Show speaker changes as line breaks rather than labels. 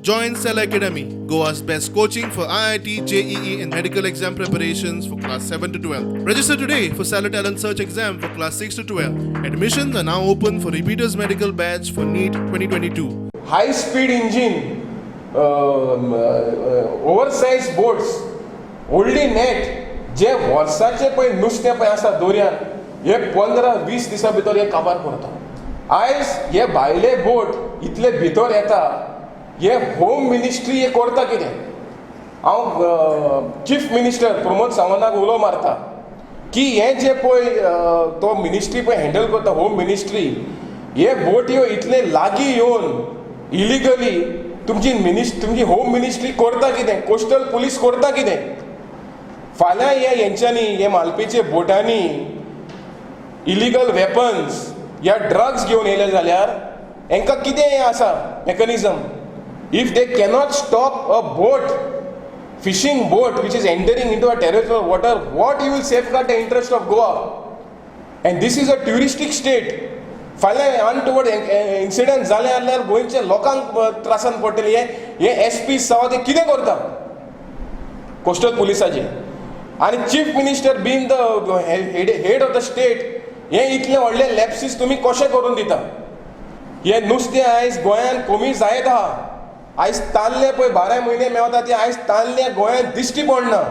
Join Cell Academy, Goa's best coaching for IIT, JEE, and medical exam preparations for class 7 to 12. Register today for Stellar Talent Search exam for class 6 to 12. Admissions are now open for repeaters medical batch for NEET 2022.
High speed engine, oversize boats, व्हडली नेट, जे वर्साचे पळय नुस्तें पळय आसा दर्यान, हे 15-20 दिसां भितर हे काबार करता. आयज हे भायले बोट इतले भितर येता, हे होम मिनिस्ट्री हे करता कितें? हांव चीफ मिनिस्टर प्रमोद सावंताक उलो मारता की हे जे पळय तो मिनिस्ट्री पळय हँडल करता, होम मिनिस्ट्री, हे बोटयो इतले लागीं येवन इलिगली तुमची होम मिनिस्ट्री करता कितें? कोस्टल पुलीस करता कितें? फाल्यां हे हेंच्यांनी, हे मालपेचे बोटांनी इलिगल वेपन्स या ड्रग्स घेवन येयले जाल्यार हेंकां कितें हें आसा mechanism? If they cannot stop a boat, fishing boat which is entering into a territorial water, what you will safeguard the interest of Goa? And this is a touristic state. फाल्यां untoward incident जालें जाल्यार गोंयच्या लोकांक त्रासान पडटले. हे हे S P Sawant हे कितें करता कोस्टल पुलिसाचे? आनी chief minister being the head of the state, हे इतले व्हडले लॅप्सीस तुमी कशें करून दिता? हे नुस्तें आयज गोंयांत कमी जायत आहा. आयज ताल्ले पळय 12 म्हयने मेवता, ते आयज ताल्ले गोंयांत दिश्टी पडना.